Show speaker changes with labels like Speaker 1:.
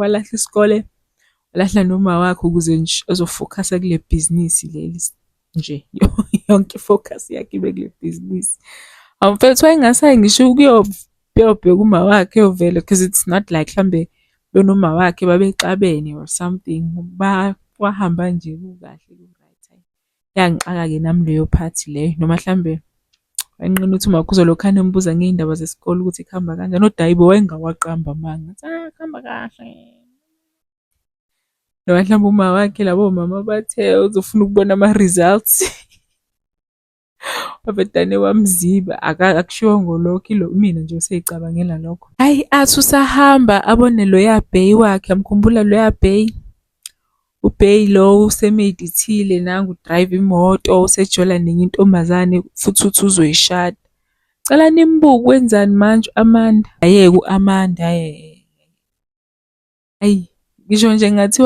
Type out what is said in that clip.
Speaker 1: Walahla isikole, walahla noma wakhe ukuze nje ezofokhasa kule bhizinisi leli nje. Yonke i-focus yakhe ibe kule bhizinisi. Hawu mfethu, wayengasayi ngisho ukuyobheka uma wakhe eyovela, because it's not like mhlambe benoma wakhe babexabene or something. Wahamba nje kukahle ku-right. Yangixaka-ke nami leyo part leyo, noma mhlambe wayenqena ukuthi umakhe uzolokhane embuza ngey'ndaba zesikole ukuthi kuhamba kanjani. Kodwa hhayi bo, wayengawaqambi amanga. Athi, ah, kuhamba kahle. Noma mhlawumbe uma wakhe labo mama bathe uzofuna ukubona ama-results. Wabhedane wamziba, akushiwongo lokho, ilo mina nje usey'cabangela lokho. Hhayi, athi usahamba abone loya bae wakhe, amkhumbula loya bae? U-bae lo usemedithile nangu u-drive imoto, usejola nenye intombazane futhi uthi uzoyishada. Cela nimbuke wenzani manje u-Amanda. Ayeke u-Amanda, hhayi, ngisho nje kungathiwa